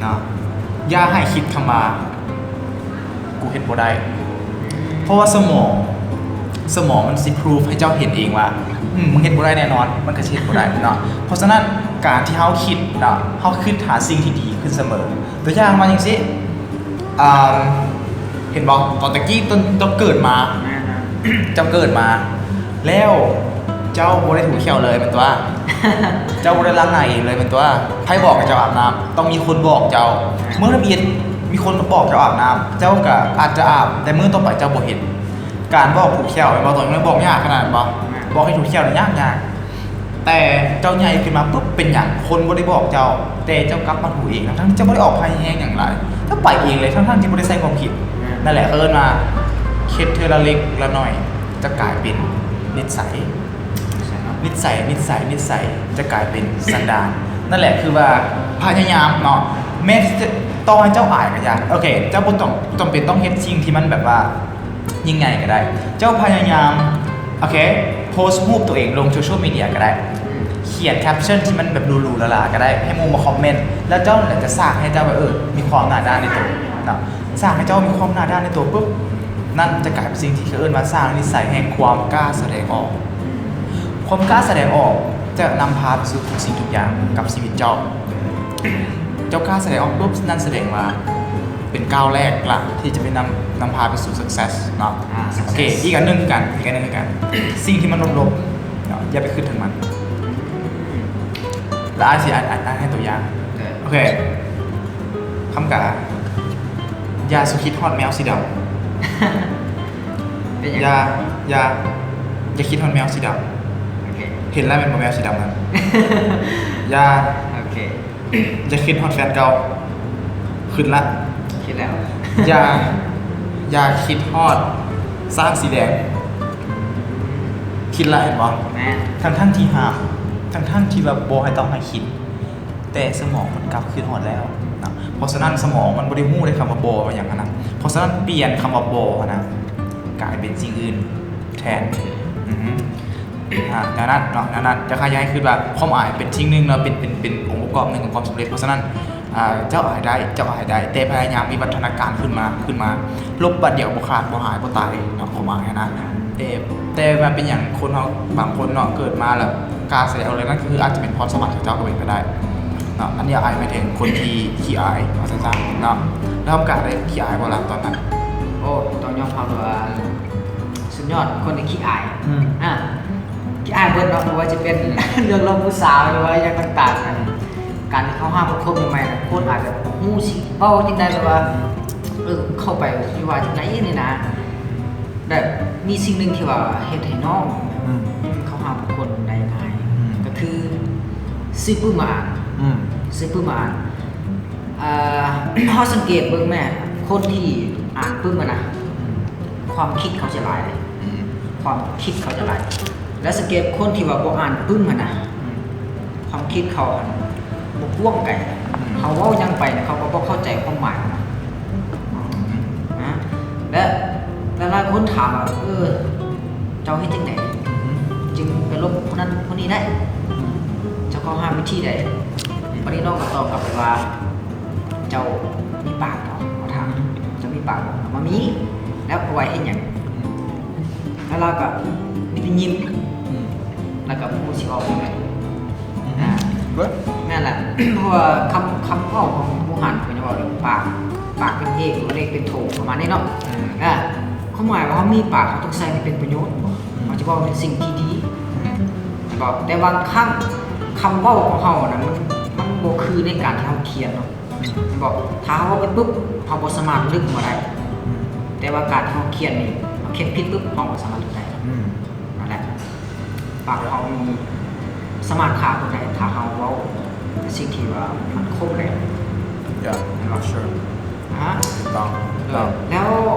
ເນາະ, ຢ່າໃຫ້ຄິດຄຳວ່າ ກູເຮັດບໍ່ໄດ້. ເພາະວ່າສະໝອງ ສະໝອງມັນຊິພຣູຟໃຫ້ເຈົ້າເຫັນເອງວ່າ ອືມ ມຶງເຮັດບໍ່ໄດ້ແນ່ນອນ, ມັນກໍຊິເຮັດບໍ່ໄດ້ເນາະ. ເພາະສະນັ້ນ ການທີ່ເຮົາຄິດເນາະ ເຮົາຄຶດຫາສິ່ງທີ່ດີຂຶ້ນສະເໝີ. ຕົວຢ່າງວ່າຈັ່ງຊີ້ ອ່າ ເຫັນບໍ່ ຕອນຕະກີ້ ຕອນເຈົ້າເກີດມາ ແມ່ນນະ ເຈົ້າເກີດມາແລ້ວ ເຈົ້າບໍ່ໄດ້ຖູແຂ້ວເລີຍແມ່ນຕົວະ? ເຈົ້າບໍ່ໄດ້ລ້າງໜ້າເອງເລີຍແມ່ນຕົວະ? ໃຜບອກໃຫ້ເຈົ້າອາບນ້ຳ? ຕ້ອງມີຄົນບອກເຈົ້າ. ແມ່ນ ເມື່ອລະບຽດ ມີຄົນບອກເຈົ້າອາບນ້ຳ ເຈົ້າກໍອາດຈະອາບ ແຕ່ມື້ຕໍ່ໄປເຈົ້າບໍ່ເຮັດ. ການບອກຖູແຂ້ວແມ່ນບໍ່? ຕອນນັ້ນບອກຍາກຂະໜາດນັ້ນບໍ່? ແມ່ນ ບອກໃຫ້ຖູແຂ້ວນີ້ຍາກໆ. ແຕ່ເຈົ້າໃຫຍ່ຂຶ້ນມາປຶບ ເປັນຫຍັງຄົນບໍ່ໄດ້ບອກເຈົ້າ ແຕ່ເຈົ້າກັບມາຖູເອງ ທັງໆທີ່ເຈົ້າບໍ່ໄດ້ອອກໄຟແຮງຫຍັງຫຼາຍ ເຈົ້າໄປເອງເລີຍ ທັງໆທີ່ບໍ່ໄດ້ໃຊ້ຄວາມຄິດ. ແມ່ນ ນັ້ນແຫຼະ ເຂົາເອີ້ນວ່າເຮັດເທື່ອລະເລັກລະໜ້ອຍ ຈະກາຍເປັນນິດໄສ ນິດໄສເນາະ ນິດໄສ ນິດໄສ ນິດໄສ ຈະກາຍເປັນສັນດານ. ນັ້ນແຫຼະ ຄືວ່າພະຍາຍາມເນາະ ແມ້ຈະ ຕໍ່ໃຫ້ເຈົ້າອາຍກໍຢ່າ ໂອເຄ ເຈົ້າບໍ່ຕ້ອງ ຈຳເປັນຕ້ອງເຮັດສິ່ງທີ່ມັນແບບວ່າ ຍິ່ງໃຫຍ່ກໍໄດ້ ເຈົ້າພະຍາຍາມ ໂອເຄ ໂພສຮູບຕົວເອງລົງໂຊຊຽວມີເດຍກໍໄດ້ ອືມ ຂຽນແຄັບຊັນທີ່ມັນແບບຫຼູໆຫຼາໆກໍໄດ້ ໃຫ້ໝູ່ມາຄອມເມັນ ແລ້ວເຈົ້ານັ້ນແຫຼະຈະສ້າງໃຫ້ເຈົ້າແບບ ເອີ ມີຄວາມໜ້າດ້ານໃນໂຕເນາະ. ສ້າງໃຫ້ເຈົ້າມີຄວາມໜ້າດ້ານໃນໂຕປຶບ ນັ້ນຈະກາຍເປັນສິ່ງທີ່ເຂົາເອີ້ນວ່າສ້າງນິດໄສແຫ່ງຄວາມກ້າສະແດງອອກ. ຄວາມກ້າສະແດງອອກຈະນຳພາໄປສູ່ທຸກສິ່ງທຸກຢ່າງກັບຊີວິດເຈົ້າ. ເຈົ້າກ້າສະແດງອອກປຶບ ນັ້ນສະແດງວ່າ ເປັນກ້າວແລກລະທີ່ຈະໄປນຳ ນຳພາໄປສູ່ success ເນາະ. ອ່າ ໂອເຄ success ອີກອັນໜຶ່ງຄືກັນ ອີກອັນໜຶ່ງຄືກັນ ສິ່ງທີ່ມັນລົບໆເນາະ ຢ່າໄປຄຶດເຖິງມັນ. ແລ້ວອ້າຍຊິ ອ້າຍ ອ້າຍ ອ້າຍໃຫ້ຕົວຢ່າງ ໂອເຄ ຄຳກາ ຢ່າສຸຄິດຮອດແມວສີດຳ. ເປັນຫຍັງ? ຢ່າ ຢ່າ ຢ່າຄິດຮອດແມວສີດຳ. ໂອເຄ ເຫັນແລ້ວແມ່ນບໍ່ແມວສີດຳນັ້ນ? ຢ່າ ໂອເຄ ຢ່າຄິດຮອດແຟນເກົ່າ. ຄິດລະ ຄິດແລ້ວ. ຢ່າ ຢ່າຄິດຮອດຊ້າງສີແດງ. ຄິດລະ ເຫັນບໍ່? ແມ່ນ ທັງໆທີ່ຫ້າມ ທັງໆທີ່ວ່າບໍ່ໃຫ້ ຕ້ອງໃຫ້ຄິດ ແຕ່ສະໝອງມັນກັບຄືນຮອດແລ້ວນະ. ເພາະສະນັ້ນສະໝອງມັນບໍ່ໄດ້ຮູ້ເດ້ຄຳວ່າບໍ່ວ່າຫຍັງຫັ້ນນະ. ເພາະສະນັ້ນປ່ຽນຄຳວ່າບໍ່ຫັ້ນນະ ກາຍເປັນສິ່ງອື່ນແທນ. ອືຮຶ ອ່າ ແນວນັ້ນເນາະ ແນວນັ້ນ. ຢາກໃຫ້ ຢາກໃຫ້ຄິດວ່າຄວາມອາຍເປັນສິ່ງໜຶ່ງເນາະ ເປັນ ເປັນ ເປັນອົງປະກອບໜຶ່ງຂອງຄວາມສຳເລັດ. ເພາະສະນັ້ນ ອ່າ ເຈົ້າອາຍໄດ້ ເຈົ້າອາຍໄດ້ ແຕ່ພະຍາຍາມວິວັດທະນາການຂຶ້ນມາ ຂຶ້ນມາ. ລົບບາດດຽວບໍ່ຂາດ ບໍ່ຫາຍ ບໍ່ຕາຍເນາະ ຄວາມອາຍຫັ້ນນະ. ແຕ່ ແຕ່ວ່າເປັນຫຍັງຄົນເຮົາບາງຄົນເນາະ ເກີດມາແລ້ວກ້າສະແດງອອກເລີຍ ນັ້ນກໍຄືອາດຈະເປັນພອນສະຫວັນຂອງເຈົ້າກໍເປັນໄປໄດ້ເນາະ. ອັນນີ້ອ້າຍໝາຍເຖິງຄົນທີ່ຂີ້ອາຍວ່າຊັ້ນຊະເນາະ. ແລ້ວຄຳກາໄດ້ຂີ້ອາຍບໍ່ລະຕອນນັ້ນ? ໂອ້ ຕ້ອງຍອມຮັບເລີຍວ່າສຸດຍອດ ຄົນທີ່ຂີ້ອາຍ. ອືມ ອ່າ ຂີ້ອາຍເບິດເນາະ ບໍ່ວ່າຈະເປັນເລື່ອງລາວຜູ້ສາວ ຫຼືວ່າຫຍັງຕ່າງໆ. ອືມ ການທີ່ເຂົ້າຫາສັງຄົມໃໝ່ໆນະ ຄົນອາດຈະບໍ່ຮູ້ຊິເວົ້າຈັ່ງໃດ ແບບວ່າ ເອີ ເຂົ້າໄປຊິວ່າຈັ່ງໃດນີ້ນະ. ແບບມີສິ່ງໜຶ່ງທີ່ວ່າເຮັດໃຫ້ນ້ອງ ອືມ ເຂົ້າຫາຜູ້ຄົນໄດ້ງ່າຍ ອືມ ກໍຄືຊື້ປຶ້ມມາອ່ານ. ອືມ ຊື້ປຶ້ມມາອ່ານ. ອ່າ ເຮົາສັງເກດເບິ່ງແມ້ ຄົນທີ່ອ່ານປຶ້ມຫັ້ນນະ ອືມ ຄວາມຄິດເຂົາຈະຫຼາຍເດ້. ອືມ ຄວາມຄິດເຂົາຈະຫຼາຍ. ແລ້ວສັງເກດຄົນທີ່ວ່າບໍ່ອ່ານປຶ້ມຫັ້ນນະ ອືມ ຄວາມຄິດເຂົາຫັ້ນບໍ່ກວ້າງໄກ. ອືມ ເຮົາເວົ້າຫຍັງໄປ ເຂົາກໍບໍ່ເຂົ້າໃຈຄວາມໝາຍ. ອືມ ນະ ແລະ ຫຼາຍໆຄົນຖາມວ່າ ເອີ ເຈົ້າເຮັດຈັ່ງໃດ ອືມ ຈຶ່ງໄປລົບຜູ້ນັ້ນຜູ້ນີ້ໄດ້? ອືມ ເຈົ້າເຂົ້າຫາວິທີໃດ? ອືມ ບັດນີ້ນ້ອງກໍຕອບກັບໄປວ່າ ເຈົ້າມີປາກບໍ່? ເຂົາຖາມ ເຈົ້າມີປາກບໍ່? ວ່າມີ. ແລ້ວເອົາໄວ້ເຮັດຫຍັງ? ອືມ ແລ້ວລາວກໍມີແຕ່ຍິ້ມ. ອືມ ແລ້ວກໍບໍ່ຮູ້ຊິເວົ້າຫຍັງ. ອືມ ອ່າ ເບິ່ງ ນັ້ນແຫຼະ ເພາະວ່າຄຳ ຄຳເວົ້າຂອງບູຮານເພິ່ນເວົ້າເລື່ອງປາກ ປາກເປັນເອກ ເລກເປັນໂທ ປະມານນີ້ເນາະ. ອືມ ອ່າ ຄວາມໝາຍວ່າເຮົາມີປາກ ເຮົາຕ້ອງໃຊ້ໃຫ້ເປັນປະໂຫຍດ. ເຮົາຈະເວົ້າແຕ່ສິ່ງທີ່ດີ ແມ່ນບໍ່? ແຕ່ບາງຄັ້ງຄຳເວົ້າຂອງເຮົານະ ມັນ ມັນບໍ່ຄືໃນການທີ່ເຮົາຂຽນເນາະ. ແມ່ນບໍ່? ຖ້າເຮົາເວົ້າໄປປຶບ ເຮົາບໍ່ສາມາດລຶກມາໄດ້. ອືມ ແຕ່ວ່າການທີ່ເຮົາຂຽນນີ້ ເຮົາຂຽນຜິດປຶບ ເຮົາບໍ່ສາມາດລຶກໄດ້. ອືມ ນັ້ນແຫຼະ ປາກເຮົານີ້ສາມາດຂ້າຄົນໄດ້ ຖ້າເຮົາເວົ້າສິ່ງທີ່ວ່າມັນຄົມແຫຼະ. Yeah, ແມ່ນບໍ່? Sure. ຮະ? ຖືກຕ້ອງ ຖືກຕ້ອງ. ແລ້ວ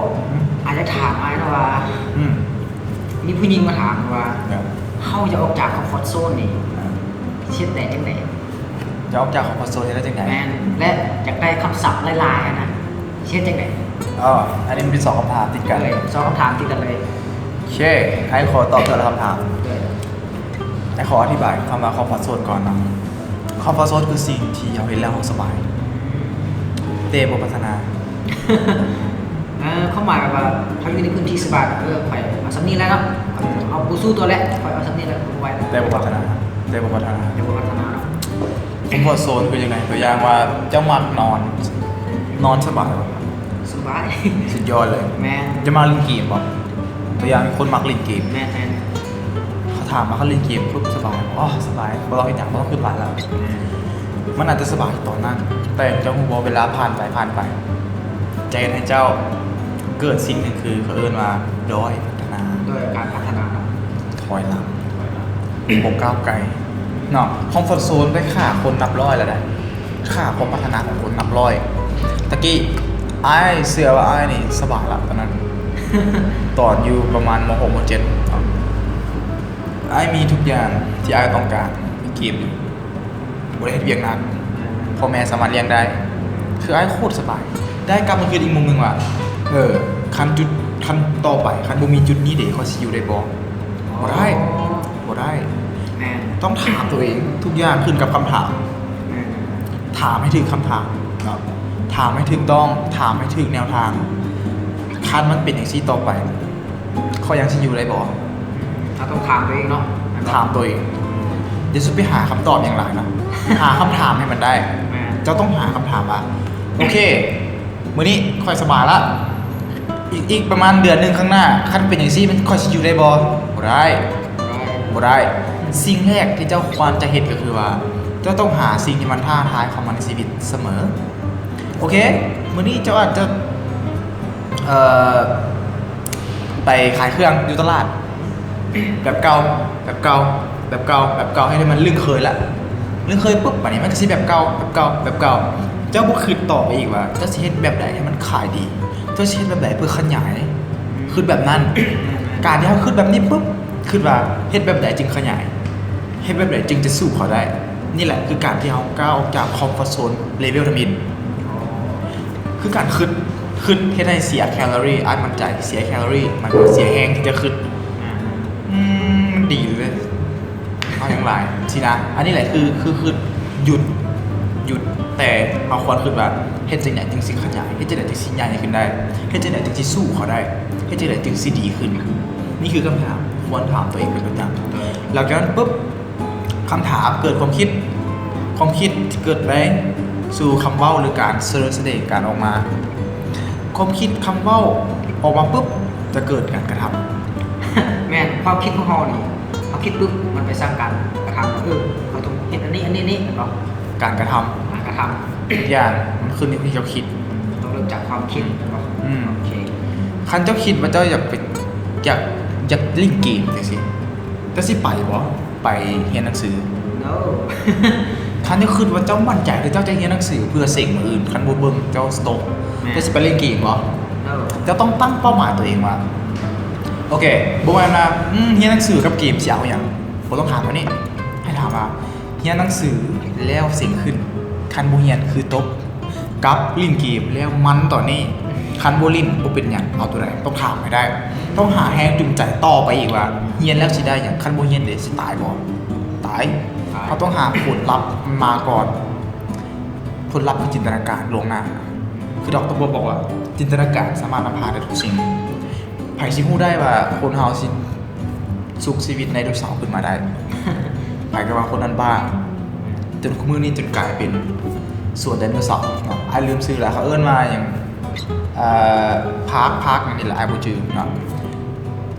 ອືມ ອາດຈະຖາມອ້າຍເນາະວ່າ ອືມ ມີຜູ້ຍິງມາຖາມວ່າ ເຮົາຈະອອກຈາກຄອມຟອດໂຊນນີ້ ເຮັດໄດ້ຈັ່ງໃດ? ຈະອອກຈາກຄອມຟອດໂຊນເຮັດໄດ້ຈັ່ງໃດ? ແມ່ນ ແລະ ຢາກໄດ້ຄຳສັບຫຼາຍໆຫັ້ນນະ ເຮັດຈັ່ງໃດ? ອໍ ອັນນີ້ມັນເປັນສອງຄຳຖາມຕິດກັນ. ເອີ ສອງຄຳຖາມຕິດກັນເລີຍ. ໂອເຄ ໃຫ້ຂໍຕອບແຕ່ລະຄຳຖາມ. ເອີ ໃຫ້ຂໍອະທິບາຍຄຳວ່າຄອມຟອດໂຊນກ່ອນເນາະ. ຄອມຟອດໂຊນຄືສິ່ງທີ່ເຮົາເຮັດແລ້ວເຮົາສະບາຍ ແຕ່ບໍ່ພັດທະນາ. ເອີ ຄວາມໝາຍແບບວ່າເຮົາຢູ່ໃນພື້ນທີ່ສະບາຍ ເອີ ຂ້ອຍເອົາສ່ຳນີ້ແຫຼະເນາະ ເອົາບໍ່ສູ້ໂຕແຫຼະ ຂ້ອຍເອົາສ່ຳນີ້ແຫຼະ ບໍ່ໄຫວແລ້ວ ແຕ່ບໍ່ພັດທະນາ ແຕ່ບໍ່ພັດທະນາ ແຕ່ບໍ່ພັດທະນາເນາະ. ຄອມຟອດໂຊນຄືຈັ່ງໃດ? ຕົວຢ່າງວ່າເຈົ້າມັກນອນ ນອນສະບາຍບໍ່? ສະບາຍ ສຸດຍອດເລີຍ. ແມ່ນ. ເຈົ້າມັກຫຼິ້ນເກມບໍ່? ຕົວຢ່າງຄົນມັກຫຼິ້ນເກມ. ແມ່ນໆ. ເຂົາຖາມວ່າເຂົາຫຼິ້ນເກມປຸບສະບາຍບໍ່? ອໍ ສະບາຍ ບໍ່ຕ້ອງເຮັດຫຍັງ ບໍ່ຕ້ອງຄິດຫຼາຍແລ້ວ. ແມ່ນ. ມັນອາດຈະສະບາຍຕອນນັ້ນ ແຕ່ເຈົ້າຮູ້ບໍ່ ເວລາຜ່ານໄປ ຜ່ານໄປ ຈະເຮັດໃຫ້ເຈົ້າເກີດສິ່ງໜຶ່ງ ຄືເຂົາເອີ້ນວ່າດ້ອຍພັດທະນາ. ດ້ອຍການພັດທະນາເນາະ. ຖອຍຫຼັງ ບໍ່ກ້າວໄກເນາະ. ຄອມຟອດໂຊນໄດ້ຂ້າຄົນນັບຮ້ອຍແລ້ວໄດ໋ ຂ້າຄວາມພັດທະນາຂອງຄົນນັບຮ້ອຍ. ຕະກີ້ອ້າຍເຊື່ອວ່າອ້າຍນີ້ສະບາຍລະຕອນນັ້ນ ຕອນຢູ່ປະມານ ມໍຫົກ ມໍເຈັດ ອ້າຍມີທຸກຢ່າງທີ່ອ້າຍຕ້ອງການ ມີເກມຢູ່ ບໍ່ໄດ້ເຮັດວຽກໜັກ ພໍ່ແມ່ສາມາດລ້ຽງໄດ້ ຄືອ້າຍໂຄດສະບາຍ. ໄດ້ກັບມາຄິດອີກມຸມໜຶ່ງວ່າ ເອີ ຄັນຈຸດ ຄັນຕໍ່ໄປ ຄັນບໍ່ມີຈຸດນີ້ເດ ຂ້ອຍຊິຢູ່ໄດ້ບໍ່? ບໍ່ໄດ້ ບໍ່ໄດ້. ແມ່ນ. ຕ້ອງຖາມຕົວເອງ ທຸກຢ່າງຂຶ້ນກັບຄຳຖາມ. ແມ່ນ. ຖາມໃຫ້ຖືກຄຳຖາມເນາະ ຖາມໃຫ້ຖືກຕ້ອງ ຖາມໃຫ້ຖືກແນວທາງ. ຄັນມັນເປັນຈັ່ງຊີ້ຕໍ່ໄປ ຂ້ອຍຍັງຊິຢູ່ໄດ້ບໍ່? ເຮົາຕ້ອງຖາມຕົວເອງເນາະ ຖາມຕົວເອງ. ຢ່າສູ່ໄປຫາຄຳຕອບຫຍັງຫຼາຍເນາະ ຫາຄຳຖາມໃຫ້ມັນໄດ້. ແມ່ນ. ເຈົ້າຕ້ອງຫາຄຳຖາມວ່າ ໂອເຄ ມື້ນີ້ຂ້ອຍສະບາຍລະ ອີກ ອີກປະມານເດືອນໜຶ່ງຂ້າງໜ້າ ຄັນເປັນຈັ່ງຊີ້ ມັນ ຂ້ອຍຊິຢູ່ໄດ້ບໍ່? ບໍ່ໄດ້ ບໍ່ໄດ້ ບໍ່ໄດ້. ສິ່ງແລກທີ່ເຈົ້າຄວນຈະເຮັດກໍຄືວ່າ ເຈົ້າຕ້ອງຫາສິ່ງທີ່ມັນທ້າທາຍເຂົ້າມາໃນຊີວິດສະເໝີ. ໂອເຄ ມື້ນີ້ເຈົ້າອາດຈະ ເອີ ໄປຂາຍເຄື່ອງຢູ່ຕະຫຼາດ ແບບເກົ່າ ແບບເກົ່າ ແບບເກົ່າ ແບບເກົ່າ ໃຫ້ມັນລຶ້ງເຄີຍລະ ລຶ້ງເຄີຍປຸບ ບາດນີ້ມັນກໍຊິແບບເກົ່າ ແບບເກົ່າ ແບບເກົ່າ. ເຈົ້າບໍ່ຄິດຕໍ່ໄປອີກວ່າ ເຈົ້າຊິເຮັດແບບໃດໃຫ້ມັນຂາຍດີ? ເຈົ້າຊິເຮັດແບບໃດເພື່ອຂະຫຍາຍ? ອືມ ຄິດແບບນັ້ນ. ແມ່ນໆ. ການທີ່ເຮົາຄິດແບບນີ້ປຸບ ຄິດວ່າເຮັດແບບໃດຈຶ່ງຂະຫຍາຍ? ເຮັດແບບໃດຈຶ່ງຈະສູ້ເຂົາໄດ້? ນີ້ແຫຼະຄືການທີ່ເຮົາກ້າວອອກຈາກຄອມຟອດໂຊນເລເວວທຳອິດ. ອໍ ຄືການຄິດ ຄິດເຮັດໃຫ້ເສຍແຄລໍຣີ ອ້າຍໝັ້ນໃຈ ເສຍແຄລໍຣີ ໝາຍຄວາມວ່າເສຍແຮງທີ່ຈະຄິດ. ອືມ ອືມ ມັນດີເລີຍ ເອົາຫຍັງຫຼາຍຊີ້ນະ. ອັນນີ້ແຫຼະຄື ຄື ຄືຢຸດ ຢຸດ ແຕ່ເຮົາຄວນຄິດວ່າ ເຮັດຈັ່ງໃດຈຶ່ງຊິຂະຫຍາຍ? ເຮັດຈັ່ງໃດຈຶ່ງຊິໃຫຍ່ຂຶ້ນໄດ້? ເຮັດຈັ່ງໃດຈຶ່ງຊິສູ້ເຂົາໄດ້? ເຮັດຈັ່ງໃດຈຶ່ງຊິດີຂຶ້ນ? ນີ້ຄືຄຳຖາມຄວນຖາມຕົວເອງເປັນປະຈຳ. ຫຼັງຈາກນັ້ນປຶບ ຄຳຖາມເກີດຄວາມຄິດ ຄວາມຄິດເກີດໄປສູ່ຄຳເວົ້າ ຫຼື ການສະເຫຼີສະເໜີການອອກມາ. ຄວາມຄິດຄຳເວົ້າອອກມາປຶບ ຈະເກີດການກະທຳ. ແມ່ນ ຄວາມຄິດຂອງເຮົານີ້ ເຮົາຄິດປຶບ ມັນໄປສ້າງການກະທຳ ເອີ ເຮົາຕ້ອງເຮັດອັນນີ້ ອັນນີ້ ອັນນີ້ ແມ່ນບໍ່? ການກະທຳ ການກະທຳ ທຸກຢ່າງມັນຂຶ້ນຢູ່ທີ່ເຈົ້າຄິດ. ຕ້ອງເລີ່ມຈາກຄວາມຄິດ ແມ່ນບໍ່? ອືມ ໂອເຄ. ຄັນເຈົ້າຄິດວ່າເຈົ້າຢາກໄປ ຢາກ ຢາກຫຼິ້ນເກມຈັ່ງຊີ້ ເຈົ້າຊິໄປບໍ່? ໄປຮຽນໜັງສື? No. ຄັນເຈົ້າຄິດວ່າເຈົ້າໝັ້ນໃຈ ແຕ່ເຈົ້າຈະຮຽນໜັງສືເພື່ອເສັງມື້ອື່ນ ຄັນບໍ່ເບິ່ງເຈົ້າສະຕັອບ. ແມ່ນ. ເຈົ້າຊິໄປຫຼິ້ນເກມບໍ່? No. ເຈົ້າຕ້ອງຕັ້ງເປົ້າໝາຍຕົວເອງວ່າ ໂອເຄ ບໍ່ແມ່ນວ່າ ອືມ ຮຽນໜັງສືກັບເກມຊິເອົາຫຍັງ? ບໍ່ຕ້ອງຖາມແນວນີ້. ໃຫ້ຖາມວ່າ ຮຽນໜັງສືແລ້ວເສັງຂຶ້ນ ຄັນບໍ່ຮຽນຄືຕົກ ກັບຫຼິ້ນເກມແລ້ວມັນຕອນນີ້ ຄັນບໍ່ຫຼິ້ນບໍ່ເປັນຫຍັງ ເອົາຕົວໃດ? ຕ້ອງຖາມໃຫ້ໄດ້ ຕ້ອງຫາແຮງຈູງໃຈຕໍ່ໄປອີກວ່າ ຮຽນແລ້ວຊິໄດ້ຫຍັງ? ຄັນບໍ່ຮຽນເດ ຊິຕາຍບໍ່? ຕາຍ. ເຮົາຕ້ອງຫາຜົນລັບມັນມາກ່ອນ. ຜົນລັບຄືຈິນຕະນາການລ່ວງໜ້າ. ຄືດອກເຕີບອກວ່າ ຈິນຕະນາການສາມາດນຳພາໄດ້ທຸກສິ່ງ. ໃຜຊິຮູ້ໄດ້ວ່າຄົນເຮົາຊິຊຸກຊີວິດໄດໂນເສົາຂຶ້ນມາໄດ້? ໃຜກໍວ່າຄົນນັ້ນບ້າ. ຈົນຄູ່ມື້ນີ້ຈົນກາຍເປັນສວນໄດໂນເສົາເນາະ. ອ້າຍລືມຊື່ລະ ເຂົາເອີ້ນວ່າຫຍັງ ເອີ ພາກ ພາກຫຍັງນີ້ລະ ອ້າຍບໍ່ຈື່ເນາະ.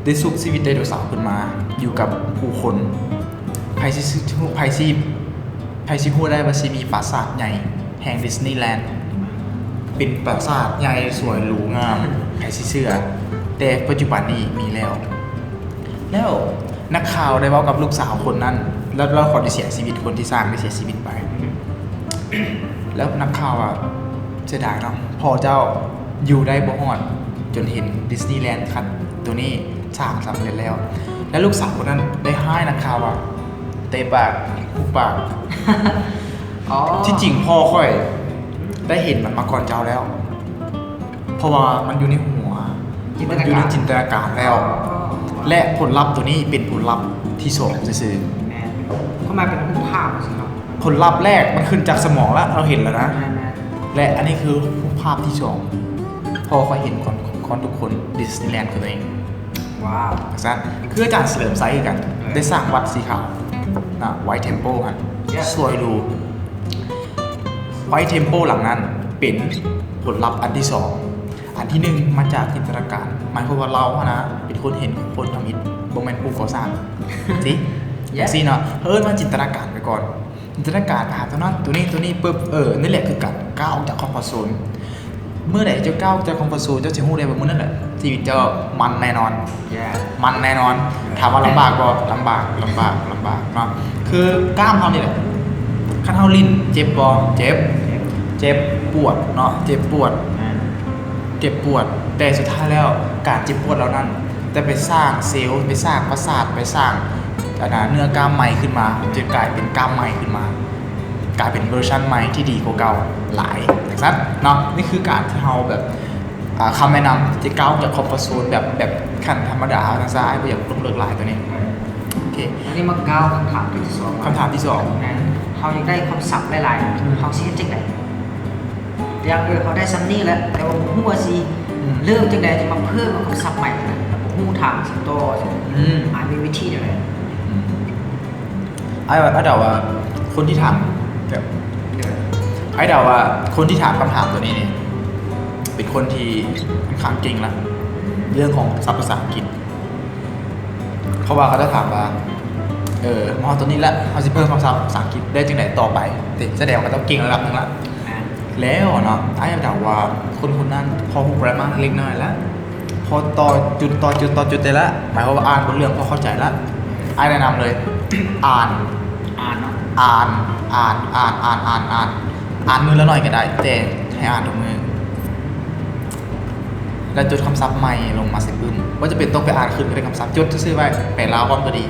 ໄດ້ຊຸກຊີວິດໄດໂນເສົາຂຶ້ນມາຢູ່ກັບຜູ້ຄົນ. ໃຜຊິ ໃຜຊິ ໃຜຊິຮູ້ໄດ້ວ່າຊິມີປາສາດໃຫຍ່ແຫ່ງດິສນີແລນ ເປັນປາສາດໃຫຍ່ສວຍຫຼູງາມ, ໃຜຊິເຊື່ອ? ແຕ່ປັດຈຸບັນນີ້ມີແລ້ວ. ແລ້ວນັກຂ່າວໄດ້ເວົ້າກັບລູກສາວຄົນນັ້ນ ແລ້ວ ແລ້ວເຂົາໄດ້ເສຍຊີວິດ, ຄົນທີ່ສ້າງໄດ້ເສຍຊີວິດໄປ. ແລ້ວນັກຂ່າວວ່າ ເສຍດາຍເນາະ ພໍ່ເຈົ້າຢູ່ໄດ້ບໍ່ຮອດ ຈົນເຫັນດິສນີແລນຄັດໂຕນີ້ສ້າງສຳເລັດແລ້ວ. ແລ້ວລູກສາວຄົນນັ້ນໄດ້ຮ້າຍນັກຂ່າວວ່າ ເຕະປາກ ຫຸບປາກ. ອໍ ທີ່ຈິງພໍ່ຂ້ອຍໄດ້ເຫັນມັນມາກ່ອນເຈົ້າແລ້ວ. ເພາະວ່າມັນຢູ່ໃນຫົວ ຈິນຕະນາການ ມັນຢູ່ໃນຈິນຕະນາການແລ້ວ ອໍ ແລະ ຜົນລັບໂຕນີ້ເປັນຜົນລັບທີສອງຊື່ໆ. ແມ່ນ ຄວາມໝາຍເປັນຮູບພາບຊີ້ເນາະ. ຜົນລັບແລກມັນຂຶ້ນຈາກສະໝອງລະ ເຮົາເຫັນແລ້ວນະ. ແມ່ນໆ ແລະ ອັນນີ້ຄືຮູບພາບທີສອງ ເພາະຂ້ອຍເຫັນກ່ອນ ກ່ອນທຸກຄົນ ດິສນີແລນຄືຕົວເອງ. ວ້າວ ຈັ່ງຊັ້ນ ຄືອາຈານສະເຫຼີມໄຊຄືກັນ ເອີ ໄດ້ສ້າງວັດສີຂາວນະ ໄວເທັມເປິ້ນຫັ້ນ ສວຍຫຼູ. ໄວເທັມເປິ້ນຫຼັງນັ້ນເປັນຜົນລັບອັນທີສອງ. ອັນທີໜຶ່ງມາຈາກຈິນຕະນາການ ໝາຍຄວາມວ່າເຮົາຫັ້ນນະ ເປັນຄົນເຫັນຄົນທຳອິດ ບໍ່ແມ່ນຜູ້ກໍ່ສ້າງ ຊີ້ ຈັ່ງຊີ້ເນາະ. ເອີ້ນວ່າຈິນຕະນາການໄປກ່ອນ ຈິນຕະນາການໄປຫາຕົວນັ້ນຕົວນີ້ຕົວນີ້ປຶບ ເອີ ນີ້ແຫຼະຄືການກ້າວອອກຈາກຄອມຟອດໂຊນ. ເມື່ອໃດເຈົ້າກ້າວຈາກຄອມຟອດໂຊນ ເຈົ້າຊິຮູ້ໄດ້ວ່າມື້ນັ້ນແຫຼະ ຊີວິດເຈົ້າມັນແນ່ນອນ. ແມ່ນ ມັນແນ່ນອນ. ເອີ ຖາມວ່າລຳບາກບໍ່? ລຳບາກ ລຳບາກ ລຳບາກເນາະ. ຄືກ້າມເຮົານີ້ແຫຼະ ຄັນເຮົາຫຼິ້ນເຈັບບໍ່? ເຈັບ ເຈັບ ເຈັບປວດເນາະ ເຈັບປວດ ແມ່ນ ເຈັບປວດ. ແຕ່ສຸດທ້າຍແລ້ວ ການເຈັບປວດເຫຼົ່ານັ້ນ ຈະໄປສ້າງເຊວ ໄປສ້າງປະສາດ ໄປສ້າງ ອັນນ່າ ເນື້ອກ້າມໃໝ່ຂຶ້ນມາ ຈົນກາຍເປັນກ້າມໃໝ່ຂຶ້ນມາ ກາຍເປັນເວີຊັນໃໝ່ທີ່ດີກວ່າເກົ່າຫຼາຍ ຈັ່ງຊັ້ນເນາະ. ນີ້ຄືການທີ່ເຮົາແບບ ອ່າ ຄຳແນະນຳທີ່ກ້າວຈາກຄອມຟອດໂຊນແບບ ແບບຂັ້ນທຳມະດາ ວ່າຊັ້ນຊະ ອ້າຍບໍ່ຢາກລົງເລິກຫຼາຍໂຕນີ້. ໂອເຄ ອັນນີ້ມາກ້າວຄຳຖາມທີສອງ. ຄຳຖາມທີສອງ ແມ່ນ ເຮົາຢາກໄດ້ຄຳສັບຫຼາຍໆ ອືມ ເຮົາຊິເຮັດຈັ່ງໃດ? ຢ່າງ ເອີ ເຮົາໄດ້ສ່ຳນີ້ແຫຼະ ແຕ່ວ່າບໍ່ຮູ້ວ່າຊິ ອືມ ເລີ່ມຈັ່ງໃດ ຈະມາເພີ່ມເອົາຄຳສັບໃໝ່ ບໍ່ຮູ້ທາງຊິຕໍ່. ອືມ ອາ ມີວິທີແນວໃດ? ອືມ ອ້າຍວ່າ ອ້າຍເດົາວ່າຄົນທີ່ຖາມ ແບບ ອ້າຍເດົາວ່າຄົນທີ່ຖາມຄຳຖາມໂຕນີ້ນີ້ ເປັນຄົນທີ່ຂ້ອນຂ້າງເກັ່ງລະ ເລື່ອງຂອງສັບພາສາອັງກິດ. ເພາະວ່າເຂົາຈະຖາມວ່າ ເອີ ມາຮອດໂຕນີ້ລະ ເຮົາຊິເພີ່ມຄຳສັບພາສາອັງກິດໄດ້ຈັ່ງໃດຕໍ່ໄປ? ເດ້ ສະແດງວ່າເຂົາເຈົ້າເກັ່ງລະດັບໜຶ່ງລະ. ແມ່ນ ແລ້ວເນາະ ອ້າຍເດົາວ່າຄົນຄົນນັ້ນພໍຮູ້ແກຣມມາເລັກນ້ອຍລະ ພໍຕໍ່ຈຸດ ຕໍ່ຈຸດ ຕໍ່ຈຸດໄດ້ລະ ໝາຍຄວາມວ່າອ່ານບົດເລື່ອງພໍເຂົ້າໃຈລະ. ອ້າຍແນະນຳເລີຍ ອ່ານ ອ່ານເນາະ ອ່ານ ອ່ານ ອ່ານ ອ່ານ ອ່ານ ອ່ານ ອ່ານມື້ລະໜ້ອຍກະໄດ້ ແຕ່ໃຫ້ອ່ານທຸກມື້ ແລະ ຈົດຄຳສັບໃໝ່ລົງມາໃສ່ປຶ້ມ. ບໍ່ຈຳເປັນຕ້ອງໄປອ່ານຄືນກະໄດ້ ຄຳສັບ ຈົດຊື່ໆໄວ້ ແປລາວພ້ອມກະດີ.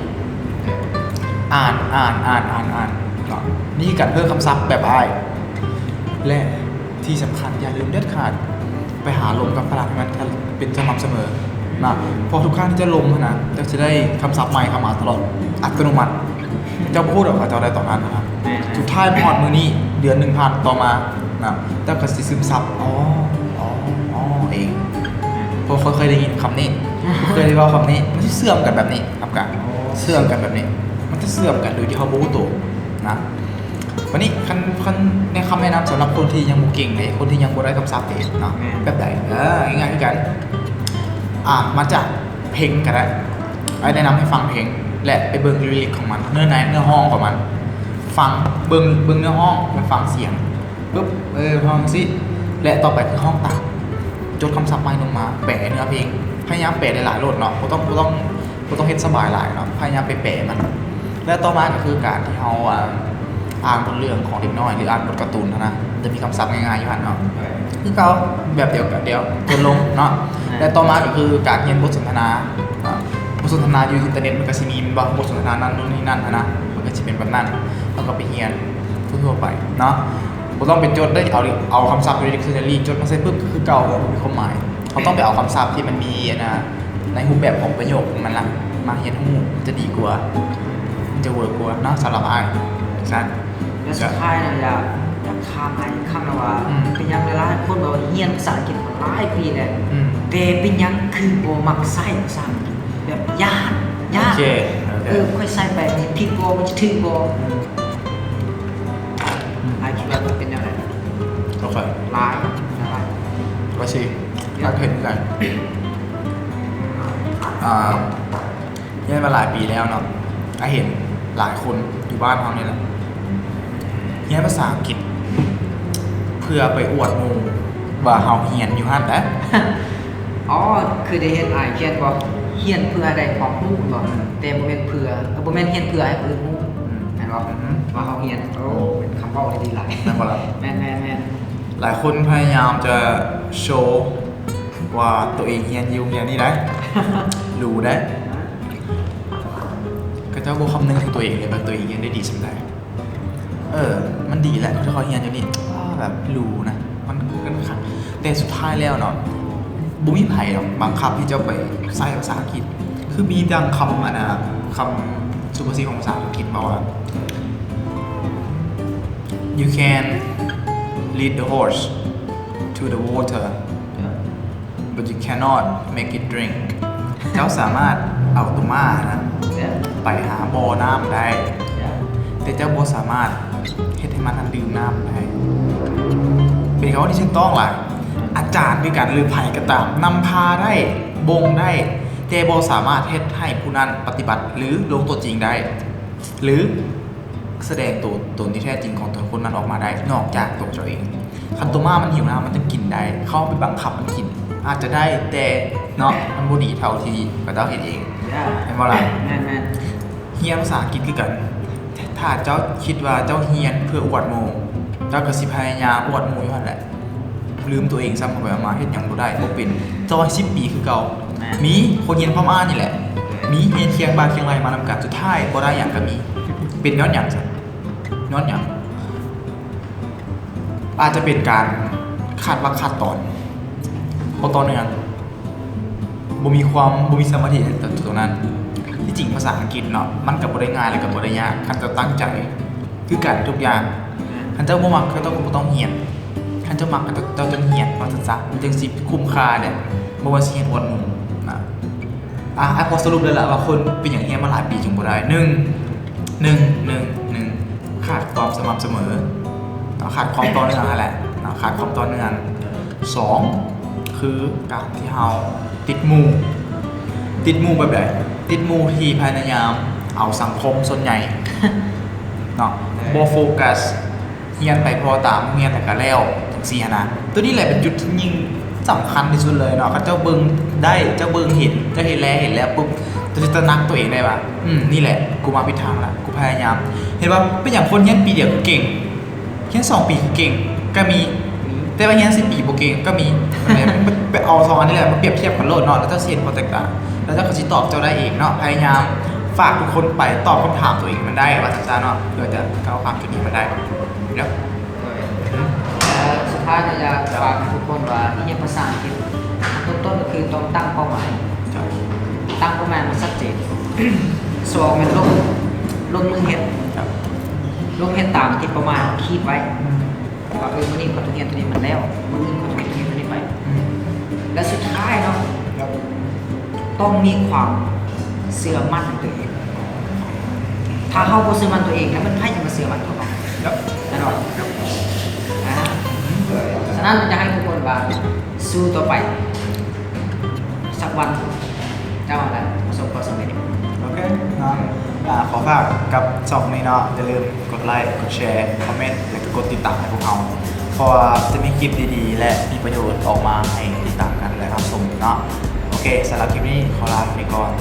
ອ່ານ ອ່ານ ອ່ານ ອ່ານ ອ່ານ ເນາະ. ນີ້ການເພີ່ມຄຳສັບແບບອ້າຍ ແລະ ທີ່ສຳຄັນຢ່າລືມເດັດຂາດ ໄປຫາລົມກັບຝຣັ່ງໃຫ້ມັນເປັນສະໝ່ຳສະເໝີນະ ເພາະທຸກຄັ້ງທີ່ເຈົ້າລົມຫັ້ນນະ ເຈົ້າຈະໄດ້ຄຳສັບໃໝ່ເຂົ້າມາຕະຫຼອດອັດຕະໂນມັດ. ເຈົ້າບໍ່ຮູ້ດອກວ່າເຈົ້າໄດ້ຕອນນັ້ນນະ. ແມ່ນໆ ສຸດທ້າຍມາຮອດມື້ນີ້ ເດືອນໜຶ່ງຜ່ານຕໍ່ມານະ ເຈົ້າກະຊິຊຶມຊັບ ອໍ ອໍ ອໍ ເອງ. ແມ່ນ ເພາະຂ້ອຍເຄີຍໄດ້ຍິນຄຳນີ້ ເຄີຍໄດ້ເວົ້າຄຳນີ້ ມັນຊິເຊື່ອມກັນແບບນີ້ ນຳກັນ ອໍ ເຊື່ອມກັນແບບນີ້ ມັນຈະເຊື່ອມກັນໂດຍທີ່ເຮົາບໍ່ຮູ້ໂຕນະ. ບາດນີ້ຄັນ ຄັນແນະ ຄຳແນະນຳສຳລັບຄົນທີ່ຍັງບໍ່ເກັ່ງເດ້ ຄົນທີ່ຍັງບໍ່ໄດ້ຄຳສັບເດ້ເນາະ ແມ່ນ ແບບໃດ? ເອີ ງ່າຍໆຄືກັນ ອ່າ ມາຈາກເພງກະໄດ້. ອ້າຍແນະນຳໃຫ້ຟັງເພງ ແລະ ໄປເບິ່ງລີລິກຂອງມັນ ເນື້ອໃນ ເນື້ອຮ້ອງຂອງມັນ. ຟັງ ເບິ່ງ ເບິ່ງເນື້ອຮ້ອງ ແລະ ຟັງສຽງປຶບ ເອີ ຮ້ອງຊີ້ ແລະ ຕໍ່ໄປຄືຮ້ອງຕາມ. ຈົດຄຳສັບໃໝ່ລົງມາ ແປເນື້ອເພງ ພະຍາຍາມແປຫຼາຍໆໂລດເນາະ ບໍ່ຕ້ອງ ບໍ່ຕ້ອງ ບໍ່ຕ້ອງເຮັດສະບາຍຫຼາຍເນາະ ພະຍາຍາມໄປແປມັນ. ແລະ ຕໍ່ມາກະຄືການທີ່ເຮົາ ອ່າ ອ່ານບົດເລື່ອງຂອງເດັກນ້ອຍ ຫຼື ອ່ານບົດກາຕູນຫັ້ນນະ ມັນຈະມີຄຳສັບງ່າຍໆຢູ່ຫັ້ນເນາະ. ເອີ ຄືເກົ່າ ແບບດຽວກັນ ດຽວ ຈົດລົງເນາະ. ແລະ ຕໍ່ມາກະຄືການຮຽນບົດສົນທະນາ ອ່າ ບົດສົນທະນາຢູ່ອິນເຕີເນັດມັນກະຊິມີແມ່ນບໍ່ ບົດສົນທະນານັ້ນໂນ່ນນີ້ນັ້ນຫັ້ນນະ ມັນກະຊິເປັນແບບນັ້ນ ເຮົາກະໄປຮຽນທົ່ວໆໄປເນາະ. ບໍ່ຕ້ອງໄປຈົດເດ້ ເອົາ ເອົາຄຳສັບຢູ່ໃນດິກຊັນນາຣີ ຈົດມາໃສ່ປຶບກະຄືເກົ່າ ບໍ່ມີຄວາມໝາຍ. ເຮົາຕ້ອງໄປເອົາຄຳສັບທີ່ມັນມີ ອັນນ່າ ໃນຮູບແບບຂອງປະໂຫຍກຂອງມັນລະ ມາຮຽນຮູ້ ມັນຈະດີກວ່າ ມັນຈະເວີກກວ່າເນາະ ສຳລັບອ້າຍຊັ້ນ. ແລະ ສຸດທ້າຍນະ ຢາກ ຢາກຖາມອ້າຍອີກຄຳນະວ່າ ອືມ ເປັນຫຍັງຫຼາຍໆຄົນແບບວ່າຮຽນພາສາອັງກິດມາຫຼາຍປີແລ້ວ ອືມ ແຕ່ເປັນຫຍັງຄືບໍ່ມັກໃຊ້ພາສາອັງກິດ ແບບຢ້ານ ຢ້ານ ໂອເຄ ໂອເຄ ເອີ ຂ້ອຍໃຊ້ໄປມັນຜິດບໍ່ ມັນຈະຖືກບໍ່? ອືມ ວ່າຊິ ຢາກເຫັນກັນ ອ່າ ຮຽນມາຫຼາຍປີແລ້ວເນາະ ກໍເຫັນຫຼາຍຄົນຢູ່ບ້ານເຮົານີ້ແຫຼະ ຮຽນພາສາອັງກິດ ເພື່ອໄປອວດໝູ່ວ່າເຮົາຮຽນຢູ່ຫັ້ນແຫຼະ. ອໍ ຄືໄດ້ເຫັນອ້າຍຂຽນບໍ່? ຮຽນເພື່ອໄດ້ຄວາມຮູ້ແມ່ນບໍ່? ແຕ່ບໍ່ແມ່ນເພື່ອ ບໍ່ແມ່ນຮຽນເພື່ອໃຫ້ຜູ້ອື່ນຮູ້ ອືມ ແມ່ນບໍ່? ອືມ ວ່າເຮົາຮຽນ. ໂອ້ ເປັນຄຳເວົ້າທີ່ດີຫຼາຍ ແມ່ນບໍ່ລະ? ແມ່ນໆໆ ຫຼາຍຄົນພະຍາຍາມຈະໂຊວ່າໂຕເອງຮຽນຢູ່ໂຮງຮຽນນີ້ໄດ໋ ຫຼູໄດ໋ ເຂົາເຈົ້າບໍ່ຄຳນຶງເຖິງໂຕເອງເລີຍວ່າໂຕເອງຮຽນໄດ້ດີສ່ຳໃດ. ເອີ ມັນດີແຫຼະທີ່ຂ້ອຍຮຽນຢູ່ນີ້ ແບບຫຼູນະ ມັນ ມັນຄັກ ແຕ່ສຸດທ້າຍແລ້ວເນາະ ບໍ່ມີໃຜດອກບັງຄັບໃຫ້ເຈົ້າໄປໃຊ້ພາສາອັງກິດ ຄືມີດັ່ງຄຳ ອັນນະ ຄຳສຸພາສິດຂອງພາສາອັງກິດເວົ້າວ່າ You can lead the horse to the water, but you cannot make it drink. ເຈົ້າສາມາດເອົາໂຕມ້ານະ ໄປຫາບໍ່ນ້ຳໄດ້ ແຕ່ເຈົ້າບໍ່ສາມາດເຮັດໃຫ້ມັນຫັ້ນດື່ມນ້ຳໄດ້. ເປັນຄຳເວົ້າທີ່ຖືກຕ້ອງຫຼາຍ. ອາຈານຄືກັນ ຫຼືໃຜກໍຕາມ ນຳພາໄດ້ ບົ່ງໄດ້ ແຕ່ບໍ່ສາມາດເຮັດໃຫ້ຜູ້ນັ້ນປະຕິບັດ ຫຼືລົງຕົວຈິງໄດ້ ຫຼື ສະແດງໂຕຕົນທີ່ແທ້ຈິງຂອງຕົນຄົນນັ້ນອອກມາໄດ້ ນອກຈາກຕົວເຈົ້າເອງ. ຄັນໂຕມ້າມັນຫິວນ້ຳ ມັນຈຶ່ງກິນໄດ້ ເຮົາໄປບັງຄັບມັນກິນ ອາດຈະໄດ້ ແຕ່ເນາະ ມັນບໍ່ດີເທົ່າທີ່ເຂົາເຈົ້າເຮັດເອງ ແມ່ນບໍ່ລະ? ແມ່ນໆ ຮຽນພາສາອັງກິດຄືກັນ ຖ້າເຈົ້າຄິດວ່າເຈົ້າຮຽນເພື່ອອວດໝູ່ ເຈົ້າກໍຊິພະຍາຍາມອວດໝູ່ຢູ່ຫັ້ນແຫຼະ. ລືມຕົວເອງຊ້ຳ ເອົາໄປເອົາມາເຮັດຫຍັງບໍ່ໄດ້ ບໍ່ເປັນ ຕໍ່ໃຫ້ສິບປີຄືເກົ່າ. ແມ່ນ ມີຄົນຮຽນພ້ອມອ້າຍນີ້ແຫຼະ ມີຮຽນຄຽງບ່າຄຽງໄຫຼ່ມານຳກັນ ສຸດທ້າຍບໍ່ໄດ້ຫຍັງກໍມີ. ເປັນຍ້ອນຫຍັງຊັ້ນ? ຍ້ອນຫຍັງ? ອາດຈະເປັນການຂາດວັກຂາດຕອນ ບໍ່ຕໍ່ເນື່ອງ ບໍ່ມີຄວາມ ບໍ່ມີສະມາທິໃນຕົວນັ້ນ. ທີ່ຈິງພາສາອັງກິດເນາະ ມັນກໍບໍ່ໄດ້ງ່າຍ ແລະກໍບໍ່ໄດ້ຍາກ ຄັນເຈົ້າຕັ້ງໃຈ ຄືກັນທຸກຢ່າງ. ຄັນເຈົ້າບໍ່ມັກ ເຈົ້າກໍບໍ່ຕ້ອງຮຽນ ຄັນເຈົ້າມັກ ເຈົ້າຈຶ່ງຮຽນ ວ່າຊັ້ນຊະ ມັນຈຶ່ງຊິຄຸ້ມຄ່າເດ້ ບໍ່ວ່າຊິຮຽນອວດໝູ່ນະ. ອ່າ ອ້າຍພໍສະຫຼຸບໄດ້ລະວ່າຄົນເປັນຫຍັງຮຽນມາຫຼາຍປີຈຶ່ງບໍ່ໄດ້. ໜຶ່ງ ໜຶ່ງ ໜຶ່ງ ໜຶ່ງ ຂາດຄວາມສະໝ່ຳສະເໝີ ຂາດຄວາມຕໍ່ເນື່ອງຫັ້ນແຫຼະ ຂາດຄວາມຕໍ່ເນື່ອງ. ສອງ ຄືການທີ່ເຮົາຕິດໝູ່ ຕິດໝູ່ແບບໃດ? ຕິດໝູ່ທີ່ພະຍາຍາມເອົາສັງຄົມສ່ວນໃຫຍ່ເນາະ ບໍ່ໂຟກັສ ຮຽນໄປພໍຕາມໂຮງຮຽນແລ້ວກໍແລ້ວ ຈັ່ງຊີ້ຫັ້ນນະ. ໂຕນີ້ແຫຼະເປັນຈຸດທີ່ຍິ່ງສຳຄັນທີ່ສຸດເລີຍເນາະ ຄັນເຈົ້າເບິ່ງໄດ້ ເຈົ້າເບິ່ງເຫັນ ເຈົ້າເຮັດແລ້ວ ເຫັນແລ້ວປຸບ ເຈົ້າຈະຕະໜັກຕົວເອງໄດ້ວ່າ ອືມ ນີ້ແຫຼະ ກູມາຜິດທາງລະ ກູພະຍາຍາມ. ເຫັນວ່າເປັນຫຍັງຄົນຮຽນປີດຽວຄືເກັ່ງ ຮຽນສອງປີຄືເກັ່ງ ກໍມີ ແຕ່ວ່າຮຽນສີ່ປີບໍ່ເກັ່ງກໍມີ. ໄປເອົາສອງອັນນີ້ແຫຼະມາປຽບທຽບກັນໂລດເນາະ ແລ້ວເຈົ້າຊິເຫັນຄວາມແຕກຕ່າງ ແລ້ວເຈົ້າກໍຊິຕອບເຈົ້າໄດ້ເອງເນາະ. ພະຍາຍາມຝາກທຸກຄົນໄປຕອບຄຳຖາມຕົວເອງມັນໄດ້ ວ່າຊັ້ນຊະເນາະ ເພື່ອຈະກ້າວຂ້າມຈຸດນີ້ມັນໄດ້ເນາະ. ໂດຍ ແລ້ວສຸດທ້າຍກໍຢາກຝາກໃຫ້ທຸກຄົນວ່າ ຮຽນພາສາອັງກິດ ຂັ້ນຕົ້ນໆກໍຄືຕ້ອງຕັ້ງເປົ້າໝາຍ ຕັ້ງເປົ້າໝາຍໃຫ້ມັນຊັດເຈນ. ສອງແມ່ນລົງ ລົງມືເຮັດ ລົງເຮັດຕາມທີ່ເປົ້າໝາຍເຮົາຄິດໄວ້ ວ່າ ເອີ ມື້ນີ້ຂ້ອຍຕ້ອງຮຽນຕົວນີ້ມັນແລ້ວ ມື້ອື່ນຂ້ອຍຕ້ອງຮຽນຕົວນີ້ໄປ ແລະ ສຸດທ້າຍເນາະ ຕ້ອງມີຄວາມເຊື່ອໝັ້ນໃນຕົວເອງ. ຖ້າເຮົາບໍ່ເຊື່ອໝັ້ນຕົວເອງ ແລ້ວມັນໃຜຈະມາເຊື່ອໝັ້ນພວກເຮົາ? ແມ່ນບໍ່? ອ່າ ສະນັ້ນຢາກໃຫ້ທຸກຄົນວ່າ ສູ້ຕໍ່ໄປ ສັກວັນເຈົ້າຫັ້ນແຫຼະປະສົບຄວາມສຳເລັດ. ໂອເຄເນາະ ອ່າ ຂໍຝາກກັບຊ່ອງນີ້ເນາະ ຢ່າລືມກົດໄລ ກົດແຊ ຄອມເມັນ ແລະ ກໍກົດຕິດຕາມໃຫ້ພວກເຮົາ ເພາະວ່າຈະມີຄລິບດີໆ ແລະ ມີປະໂຫຍດອອກມາໃຫ້ຕິດຕາມກັນ ແລະ ຮັບຊົມເນາະ. ໂອເຄ ສຳລັບຄລິບນີ້ຂໍລາໄປກ່ອນ.